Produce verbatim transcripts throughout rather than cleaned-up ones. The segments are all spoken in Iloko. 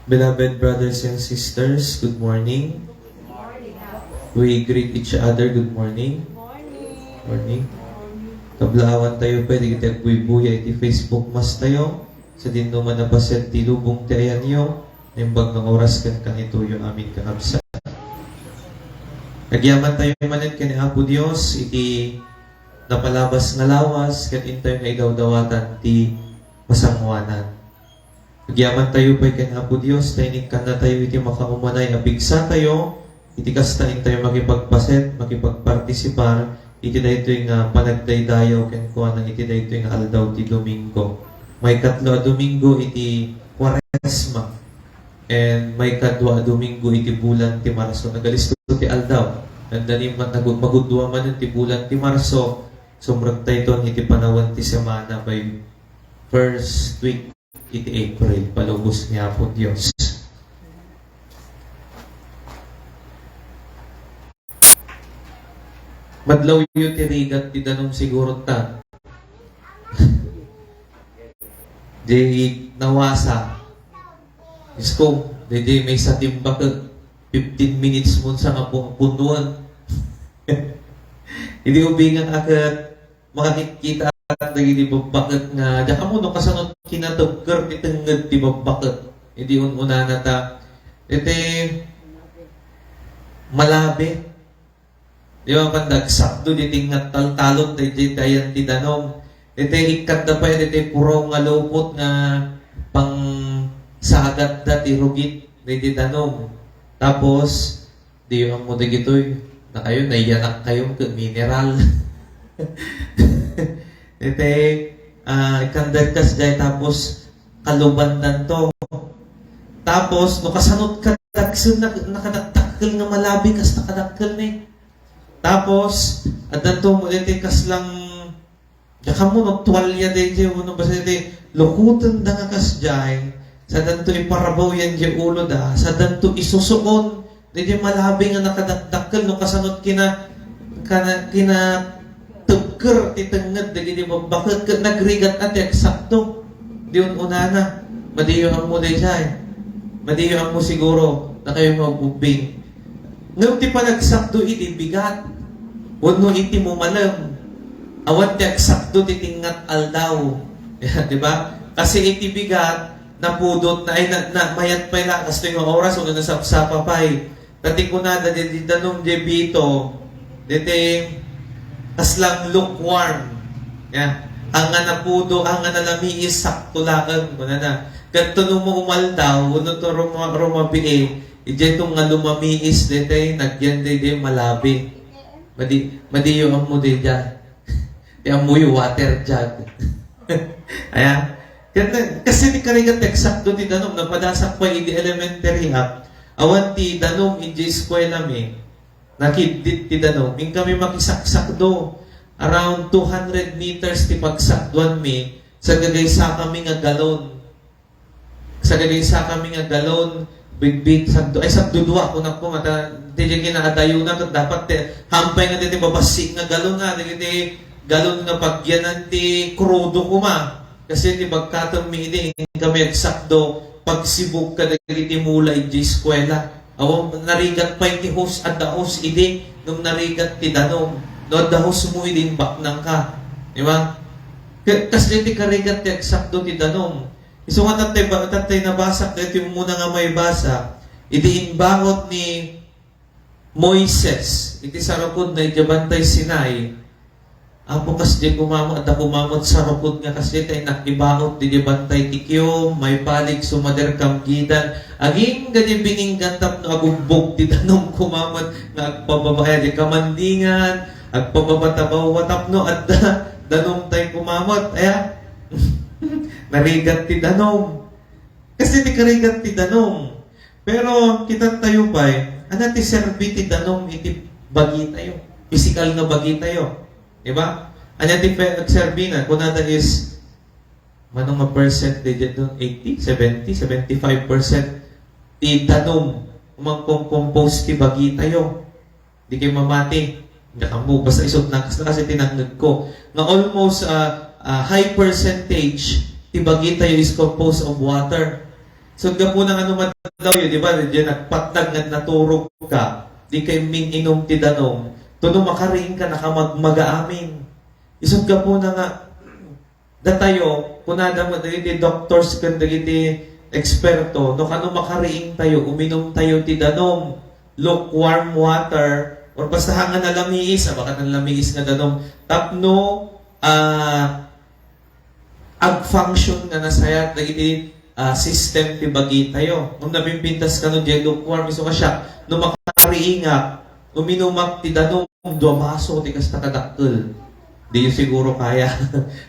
Beloved brothers and sisters, good morning. We greet each other, good morning. Morning. Kablaawan tayo pay dagiti agbuybuya iti Facebook Mass tayo. Sadino man a paset ti lubong ti ayanyo, naimbag nga oras ken kanitoyo amin kakabsat. Agyaman tayo manen ken ni Apo Dios iti napalabas nga lawas ket intayo nga idawdawatan ti pasanguanan. Agyaman tayo pay ken Apo Dios, ta inikkanna tayo iti makaumanay a pigsa tayo, iti kasta intayo makipagpaset, makipagpartisipar iti daytoy nga panagdaydayaw kenkuana iti daytoy nga aldaw ti Domingo. Maikatlo a Domingo iti Kuaresma, and maikadua a Domingo iti bulan ti Marso. Nagalisto ti aldaw. Nagdanim-, nagu-, magudua manen ti bulan ti Marso, sumrek tayton iti panawen ti semana by first week iti April, palubos ni Apo Dios. Madlawyo ti rigat ti danum siguro ta. Di nawasa. Diyos ko, di, di may sa timba ka fifteen minutes mo sa nga pu-, punduan. Idi ubingan akat, makakitkita dagiti babbaket nga, diak ammo no kasano kinatebker ti tengnged ti babbaket. Idi un-unana ta, iti malabi. Di ba, pandagsakdo, di tingngat taltalon, di, di dayan ti danum. Iti ikkatda pay, iti puraw nga lupot nga pangsagatda ti rugit, di, di danum. Tapos, Diyo ammo dagitoy. Nakayo, naiyanak kayo, ket mineral. Iti, ah, ikkandan kasdiay tapos kalubandanto. Tapos, no kasanot kadakkel, nak-, nakadakdakkel nga malabi, kasta kadakkel ni. Tapos, addanto mo iti kaslang Diak ammo no tualya daydiay wenno basta iti lukotenda nga kasdiay, sadanto iparabawyan diay uloda, sadanto isusuon daydiay malabi nga nakadakdakkel no kasanot kina-, kana-, kinatebker ti tengnged dagiti babbaket ket nagrigat a ti agsakdo. Di un-unana, madiyo ammo daydiay. Madiyo ammo siguro, dakayo nga ug-ubbing. Ngem ti panagsakdo iti bigat wenno iti mumalem, awan ti agsakdo ti tingngat aldaw. Di ba? Kasi iti bigat, napudot na, ay, na, na, mayat pay la, kastoy nga oras, wenno nasapsapa pay. Ta ti kunada, di, di danum, di bito, diti kaslang lukewarm. Ya. Anga napudo, anga nalamiis, sakto laeng, kunana. Ket no umaldaw, wenno to ruma-, rumabii, Idiay to nga lumamiis daytoy, nagyan daydiay malabi. Madi-, madiyo ammo daydiay. Ti ammoyo, water jug. Aya. Ket, kasi ti karigat eksakto ti danum, napadasak pay idi elementary ak. Awan ti danum idiay eskuelami. Nakiddit ti danum. Inkami makisaksakdo. Around two hundred meters ti pagsakduanmi. Sagagaysakami nga galon. Sagagaysakami nga galon, bigbit, sagdu-, ay, sagdudua, kunak ko, mata, ti kinaadayona, ket dapat ti, hampay nga ti, ti babassit nga galon, nga, ti, ti galon nga pagyanan ti krudo koma. Kasi ti bagkatenmi idi, kami agsakdo, pagsibug kadagiti mula idiay eskuela. Awan, narigat pay ti hose, adda hose idi, ngem narigat ti danum. No adda hose mo idi, imbaknangka. Di ba? Ka-, kasdi ti karigat ti agsakdo ti danum. Isu nga tattay ba-, tattay nabasak daytoy umuna nga maibasa, idi imbaut ni Moises iti sarukodna idiay Bantay Sinai, Apo, kasdiay koma met, adda koma met sarukod nga kasdiay ta innak ibaut diay bantay ti kiyum, maipalig sumader kamgidan, agingga diay bininggan tapno agubbog ti danum koma met nga agpababa, ay, di kamandingan, agpababa ta bawwa tapno adda danum tay koma met, aya? Narigat ti danum. Kasi ti karigat ti danum. Pero kita tayo pay, ano ti serbi ti danum iti bagi tayo? Pisikal nga bagi tayo. Di ba? Ano ti pe-, serbi na? Kunada is, manong nga percent di dyan doon? Eighty, seventy, seventy-five percent ti danum, umang compose ti bagi tayo. Di kayo mamati. Diak ammo, basta isut na, kas-, kasi tinangngeg ko. Nga almost, ah, ah, high percentage, ti bagi tayo is composed of water. Isut' gapuna nga no madawyo, di ba, diay nagpatnag nga naturog ka, di ka immin-inum ti danum, to no makariing ka, nakamagmaga amin. Isut' gapuna nga, datayo, kunada met dagiti doctors ken dagiti eksperto, no kano makariing tayo, uminum tayo ti danum, lukewarm water, or basta nga nalamiis, a, baka nalamiis nga danum, tapno, ah, ag-function nga nasayaat dagiti, ah, system ti bagitayo. Ngem napimpintas kano diay lukewarm, isu nga siak, no makariingak, uminumak ti danum, dua baso ti kasta kadakkel. Diyo siguro kaya.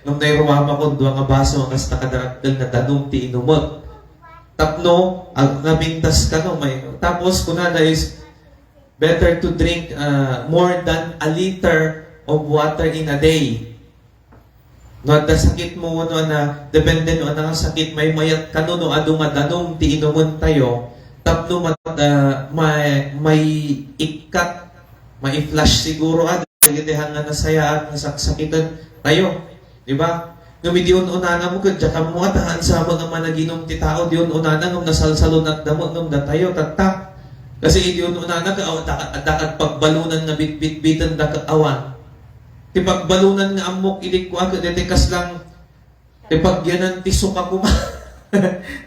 Ngem nairuamakon dua nga baso nga kasta kadakkel nga danum ti inumek. Tapno, ag-, napintas kano, may, tapos kunada is, better to drink, ah, more than a liter of water in a day. No adda sakitmo, no adda, depende no adda nga sakit, maymayat kano no adu nga danum ti inumentayo, tapno mat-, ah, may, maiikkat, mai-flush siguro, ah, dagiti nga nasayaat nga saksakiten tayo. Di ba? Ngem idi un-unana mo, ket diak ammo a ta saan sa nga managinum ti tao, idi un-unana ngem nasalsalunatda met ngem datayo, tatta. Kasi idi un-unana, ket aw-, adda, adda kad pagbalunan nga bitbitbiten da ket awan. Ti pagbalunan nga ammok idi kua ket deti kaslang ti pagyanan ti suka koma.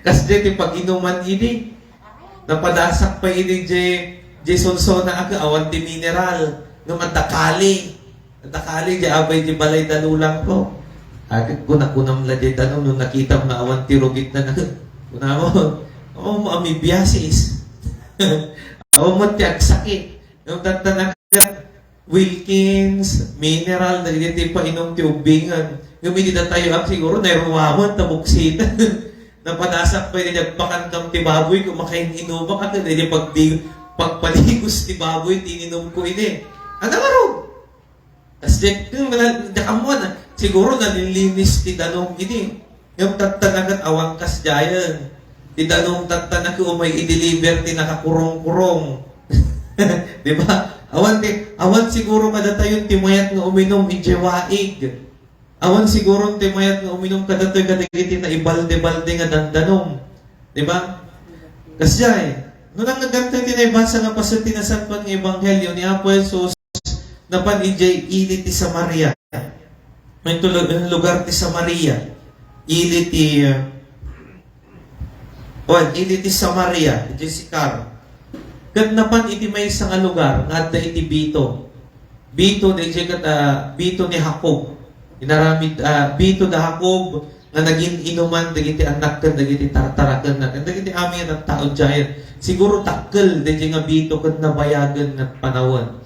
Kasdi ti pag-inuman idi. Napadasak pay idi diay, diay sunsona a ket awan ti mineral. Ngem adda kali. Dakali di abay di balay da lulangko. Ket kuna-kunam la di danum no nakitam nga awan ti rugit na na. Kunam, "Oh, mo amibiasis." Awan mo ti agsakit. Ngem tatta na ket Wilkins, mineral, dagiti painum ti ubbingen. Ngem idi datayo ak siguro, nairuaman ta buksitan. Napadasak pay di agpakan kam ti baboy, kung makain-inumak, ket di pagdi-, pagpaligos ti baboy, ti ininum ko ini. Ano nga ron? Kasdi, hmm, wala, diak ammo na. Siguro nalilinis ti danum idi. Ngem tatta na ket awan kasdiayen. Ti danum tatta na ket umay i-deliver ti nakakurong-kurong. Di ba? Awan ti, awan siguro kadatayon ti mayat nga uminum idiay waig. Awan siguro ti mayat nga uminum kadatoy kadagiti naibalde-balde nga dandanum. Di ba? Kasdiay, no nangngegantay ti naibasa nga paset ti Nasantoan nga Ebanghelio ni Apo Jesus, napan idiay ili ti Samaria. Mayto lu-, lugar ti Samaria. Ili ti, uh, wen, ili ti Samaria, idiay Sicar. Ket napan iti maysa nga lugar nga adda iti bito. Bito, daydiay ket, ah, bito ni Jacob. Inaramid, ah, bito da Jacob nga nagin-inuman dagiti annak ken dagiti tartarakenna ken dagiti amin nga tattao diayen. Siguro dakkel daydiay nga bito ket nabayagen nga panawen.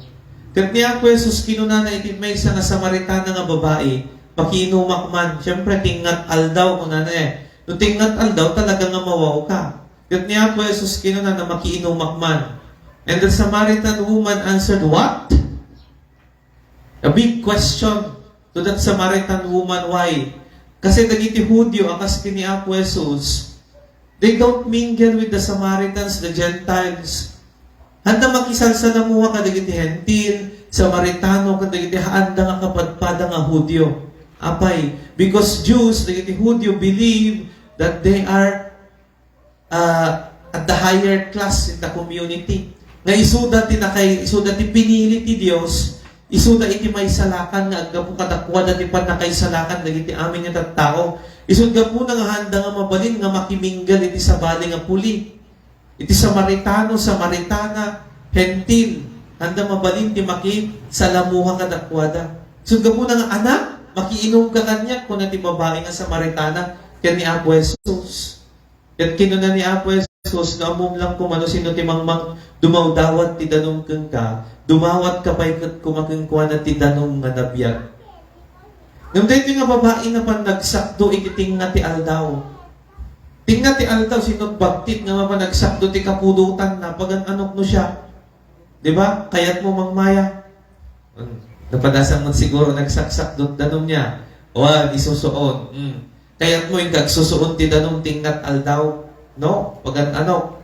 Ket ni Apo Jesus kinunana iti maysa nga Samaritana nga babai, "Makiinumak man." Siyempre, tingngat aldaw, kunana eh. No tingngat aldaw, talaga nga mawawka. Ket ni Apo Jesus kinunana, "Makiinumak man." And the Samaritan woman answered, "What?" A big question to that Samaritan woman. Why? Kasi dagiti Hudio a kas ken ni Apo Jesus, they don't mingle with the Samaritans, the Gentiles. Haanda makisalsalamuha kadagiti Hentil, Samaritano, kadagiti haanda nga kapadpada nga Hudio. Apay, because Jews, dagiti Hudio, believe that they are, ah, at the higher class in the community. Nga isuda ti nakay-, isuda ti pinili ti Dios, isuda iti maisalakan nga aggapu kadakuada ti pannakaisalakan dagiti amin nga tattao. Isut' gapuna nga haanda nga mabalin nga makimingle iti sabali nga puli. Iti Samaritano, Samaritana, Hentil, haanda mabalin ti makisalamuha kadakuada. Isut' gapuna nga, "Anak, makiinumka kaniak," kuna ti babai nga Samaritana ken ni Apo Jesus. Ket kinuna ni Apo Jesus, "No ammom lang koma no sino ti mangmang-, dumawdawat ti danum kenka, dumawatka pay ket koma kenkuana ti danum nga nabiag." Ngem daytoy nga babai napan nagsakdo iti tingnga ti aldaw. Tingnga ti aldaw, sino ti bagtit nga mapan nagsakdo ti kapudotanna, pagan-anok no siak? Di ba? Kayatmo, Mang Maya? Hmm. Napadasan mo siguro nagsaksakdo ti danum niya. Wen, isusuon. Hmm. Kayatmo, inka agsusuon ti danum tingnga ti aldaw. No? Pagan-anok.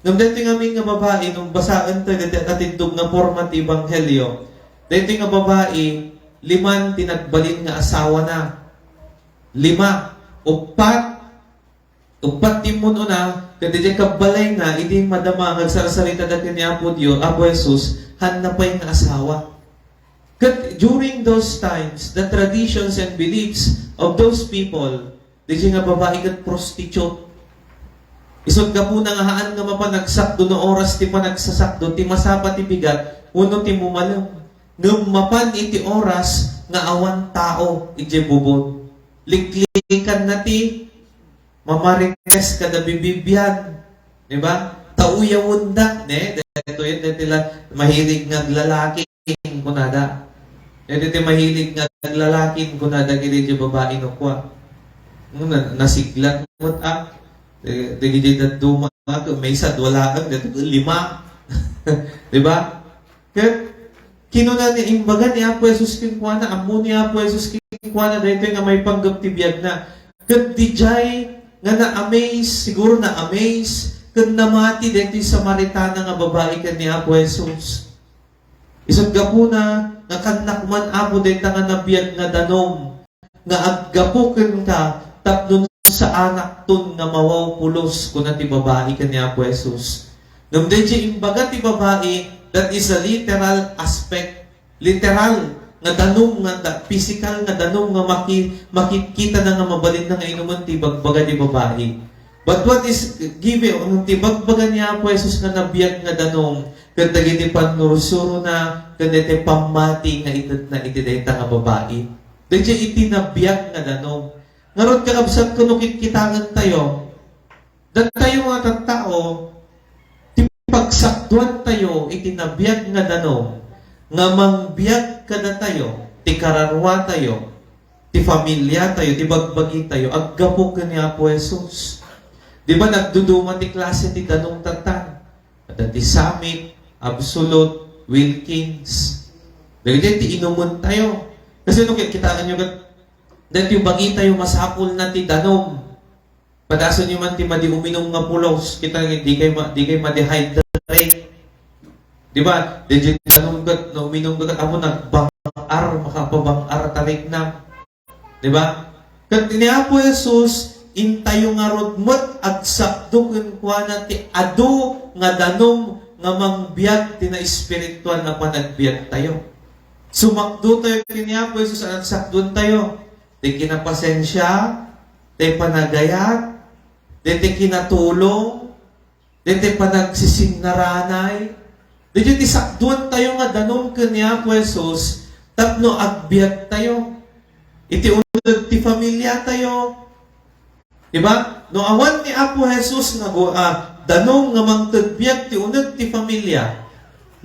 Ngem daytoy ngamin nga babai, no basaentayo daytoy a natindog nga porma ti ebanghelio, daytoy nga babai, liman ti nagbalin nga asawana. Lima. Uppat, Uppat ti immun-una, ket idiay kabbalayna, idi madama nga agsarsaritada ken ni Apo Dios, Apo Jesus, haanna pay nga asawa. Ket during those times, the traditions and beliefs of those people, diay nga babai ket prostitute. Isut' gapuna nga haan nga mapan agsakdo no oras ti panagsasakdo, ti masapa ti bigat, wenno ti mumalem. Ngem mapan iti oras nga awan tao idiay bubon. Liklikanna ti mamarites kada bibibian, di ba? Tauyawenda, ne? Daytoy, daytoy la, mahilig nga aglalaki, kunada. Daytoy ti mahilig nga aglalaki, kunada, kini di babai no kua. Ano na, nasiglat mo, ah? Di, di, di, dadduma, maysa, dua laeng, daytoy, lima. Di ba? Ket kinuna ni, imbaga ni Apo Jesus kenkuana, ammo ni Apo Jesus kenkuana daytoy nga maipanggep ti biagna. Ket didiay nga na-amaze, siguro na-amaze, ket namati daytoy Samaritana nga babai ken ni Apo Jesus. Isut' gapuna nga kannak man, Apo, dayta nga nabiag nga danum nga aggapu kenka tapno saanakton nga mawaw pulos, kuna ti babai ken ni Apo Jesus. Ngem daydiay imbaga ti babai, that is a literal aspect. Literal nga danum nga da-, pisikal nga danum nga maki-, makitkita na nga mabalin na nga inumen ti ibagbaga ti babai. But what is given, ti ibagbaga ni Apo Jesus nga nabiag nga danum, ket dagiti pannursurona, ket dagiti pammati nga itedna iti dayta nga babai. Daydiay iti nabiag nga danum. Ngarud, kakabsat, no kitkitaentayo, datayo nga tattao, ti pagsakduantayo iti nabiag nga danum, nga mangbiag kadatayo, ti kararuatayo, ti familiatayo, ti bagbagitayo, aggapu ken ni Apo Jesus. Di ba nagduduma ti klase ti danum tatta? Adda ti Summit, Absolut, Wilkins. Dagiti ti inumentayo. Kasi no, kitaenyo ket, dagiti bagitayo, masapulna ti danum. Padasenyo man ti madi uminum nga pulos, kita, di kay ma-, di kay ma-dehydrate. Di ba? Dagiti danum ket, no, uminum ket, apo, nagbang-ar, makapabang-ar ta riknam. Di ba? Ket ni Apo Jesus, intayo ngarud met agsakdo kenkuana ti adu nga danum nga mangbiag ti naespirituan a panagbiagtayo. Sumakdotayo ken ni Apo Jesus a nagsakdoentayo. Ti kinapasensia, ti panagayat, ti kinatulong, daytoy panagsisinaranay, daytoy ti sakduantayo nga danum ken ni Apo Jesus tapno agbiagtayo iti uneg ti familiatayo. Di ba? No awan ni Apo Jesus nga gu-, ah, danum nga mangted biag ti uneg ti familia,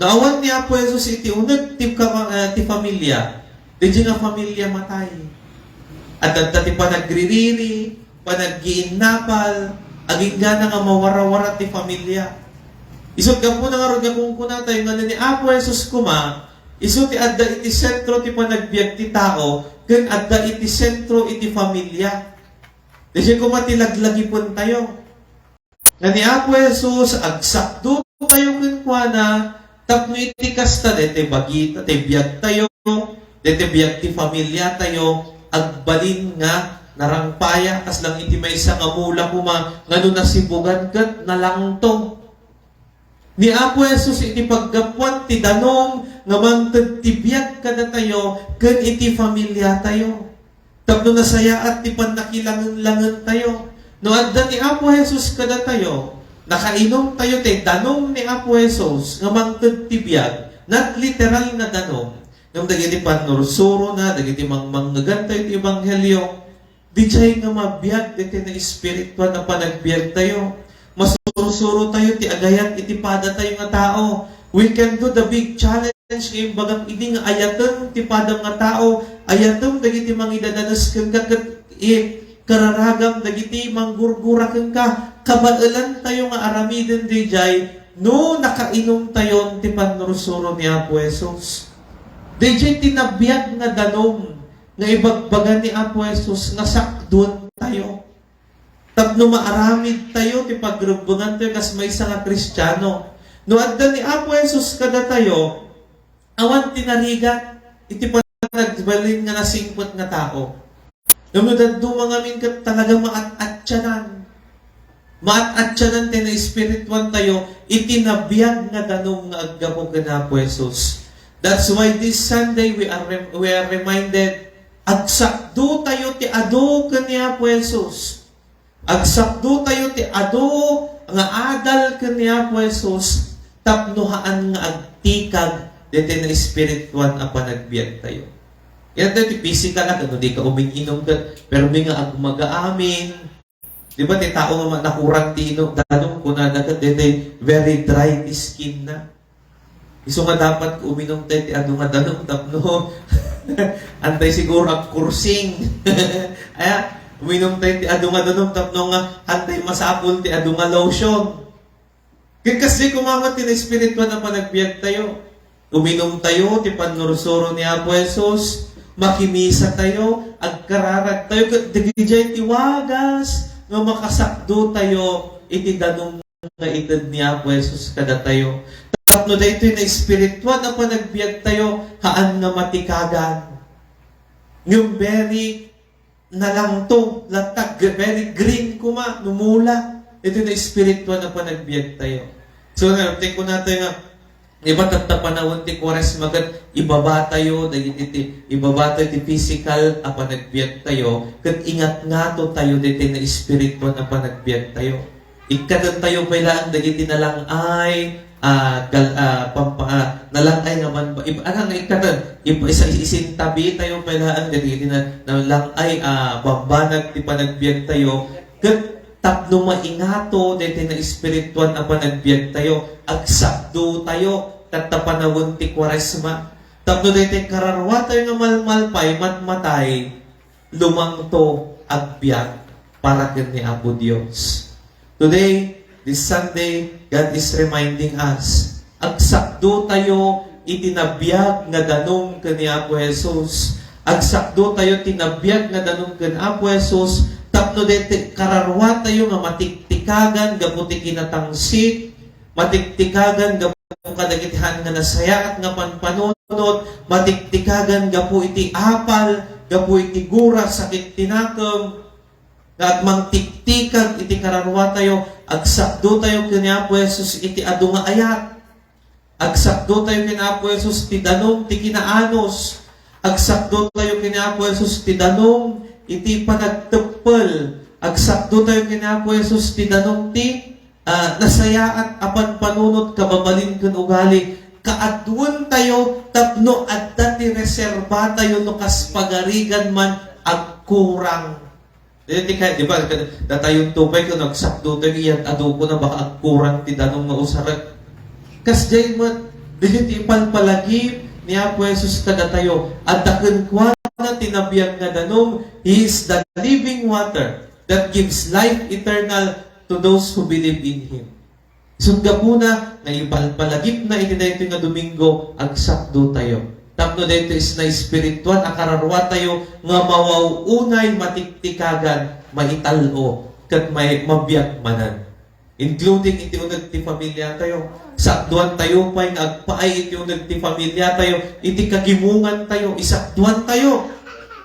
no awan ni Apo Jesus iti uneg ti kama-, ah, ti familia, daydiay nga familia matay. Adda ti panagririri, panaggiinnapal, agingga nga mawarawara ti familia. Isut' gapuna ngarud nga kunkunatayo nga ni Apo Jesus koma, isu ti adda iti sentro ti panagbiag ti tao, ken adda iti sentro iti familia. Daydiay koma ti laglagipentayo. Nga ni Apo Jesus, agsakdotayo kenkuana, tapno iti kasta, daytoy bagita, daytoy biagtayo, daytoy biag ti familiatayo, agbalin nga narangpaya, kas lang iti maysa nga mula koma, nga no nasibugan ket nalangto. Ni Apo Jesus iti paggapuan ti danum nga mangted ti biag kadatayo ken iti familiatayo. Tapno nasayaat ti pannakilangen-langentayo. No adda ni Apo Jesus kadatayo, nakainumtayo ti danum ni Apo Jesus nga mangted ti biag, not literal nga danum, ngem dagiti pannursurona, dagiti mangmangngegantayo ti ebanghelio, diay nga mabiag daytoy naespirituan a panagbiagtayo. Masursurotayo ti agayat iti padatayo nga tao. We can do the big challenge nga imbagak idi nga ayatem ti padam nga tao, ayatem dagiti mangidadanes kenka ket ikararagam dagiti manggurgura kenka. Kabaelantayo nga aramiden daydiay no nakainumtayon ti pannursuro ni Apo Jesus. Daydiay ti nabiag nga danum nga ibagbaga ni Apo Jesus nga sakduentayo. Tapno maaramidtayo ti pagrebbengantayo kas maysa nga Kristiano. No adda ni Apo Jesus kadatayo, awan ti narigat iti panagbalin nga nasingpet nga tao. Ngem no dadduma ngamin ket talaga maat-atianan. Maat-atianan ti naespirituan tayo iti nabiag nga danum nga aggapu ken Apo Jesus. That's why this Sunday we are rem-, we are reminded, agsakdo tayo ti adu ken ni Apo Jesus. Agsakdo tayo ti adu nga adal ken ni Apo Jesus tapno haan nga agtikag deti naespirituan a panagbiag tayo. Yan tayo ti physical a, no di ka umin-inum ket permi nga agmaga amin. Di ba, ti tao nga ma-, nakurang ti inum, danum, kunana ket deti very dry ti skin na. Isu nga dapat uminum tayo ti adu nga danum tapno antay siguro agkursing. Aya, uminum tayo ti adu nga danum tapno nga antay masapul ti adu nga lotion. Ket kasdi koma met ti naespirituan a panagbiag tayo. Uminum tayo ti pannursuro ni Apo Jesus, makimisa tayo, agkararag tayo, ket dagiti ti wagas nga makasakdo tayo iti danum nga ited ni Apo Jesus kadatayo. Tapno daytoy naespirituan a panagbiag tayo, haan nga matikagan. Ngem very nalangtog, latta, gr-, very green koma, no mula. Ito na espirituan a panagbiag tayo. So, nga, take ko natin nga, iba tatta panahon ti Kuaresma, ket ibaba tayo, dagiti ti, ibaba tayo ti physical a panagbiag tayo, ket ingat ngato tayo diti na espirituan a panagbiag tayo. Ikkaten tayo pay laeng dagiti nalang-ay, ah, gal-, ah, pampa-, ah, nalang-ay nga man-, ib-, ano nga ikkaten? Ib-, isa-, isintabi tayo pay laeng dagiti na-, nalang-ay, ah, bambanag ti panagbiag tayo. Ket tapno maingato daytoy na espirituan a panagbiag tayo, agsakdo tayo, tatta panawen ti Kuaresma. Tapno daytoy kararua tayo nga malmalpay, matmatay, lumangto, agbiag para ken ni Apo Dios. Today, this Sunday, God is reminding us, agsakdo tayo iti nabiag nga danum ken ni Apo Jesus. Agsakdo tayo ti nabiag nga danum ken Apo Jesus tapno daytoy kararua tayo nga matiktikagan gapu ti kinatangsit, matiktikagan gapu kadagiti haan nga nasayaat nga panpanunot, matiktikagan gapu iti apal, gapu iti gura, sakit ti nakem, nga agmangtiktikag iti kararua tayo, agsakdo tayo ken ni Apo Jesus iti adu nga ayat. Agsakdo tayo ken Apo Jesus ti danum ti kinaanus. Agsakdo tayo ken Apo Jesus ti danum iti panagteppel. Agsakdo tayo ken Apo Jesus ti danum ti ah, nasayaat a panpanunot, kababalin ken ugali, kaaduentayo tapno adda ti reserba tayo no kas pagarigan man agkurang. Daytoy ti kaya, di ba, datayon to pay ken agsakdo tayo, iyat-adu ko na baka agkurang ti danum nga usarek. Kasdiay met, daytoy ti ipalpalagip ni Apo Jesus kadatayo, adda kenkuana ti nabiag nga danum, He is the living water that gives life eternal to those who believe in Him. Isut' gapuna nga ipalpalagipna iti daytoy nga Domingo, agsakdo tayo. Tapno daytoy isna espirituan a kararua tayo nga mawaw-unay matiktikagan, maital-o, ket may-, mabiag manen. Including iti uneg ti familia tayo. Sakduan tayo pay nga agpaay iti uneg ti familia tayo, iti kagimongan tayo, isakduan tayo.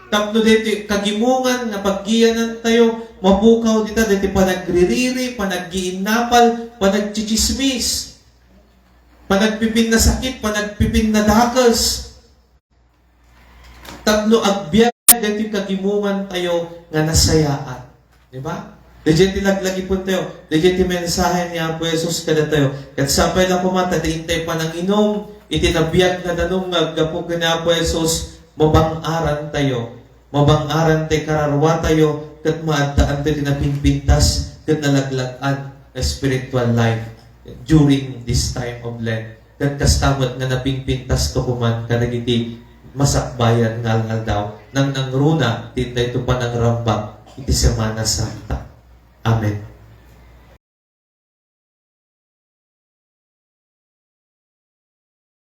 Tapno daytoy kagimongan nga paggiyanan tayo, mapukaw dita daytoy panagririri, panaggiinnapal, panagtsitsismis, panagpipinnasakit, panagpipinnadakes. Tapno agbiag daytoy kagimongan tayo nga nasayaat. Di ba? Daydiay ti laglagipen tayo. Daydiay ti mensahe ni Apo Jesus kadatayo. Ket sapay la koma ta di intay pananginum iti nabiag nga danum nga aggapu ken ni Apo Jesus, mabang-aran tayo. Mabang-aran tay kararua tayo ket maaddaan tayo ti napinpintas ket nalaglag-an nga spiritual life during this time of Lent. Ket kasta met nga napinpintasto koman kadagiti masakbayan nga al-aldaw, nangnangruna ti daytoy panangrambak iti Semana Santa. Amen.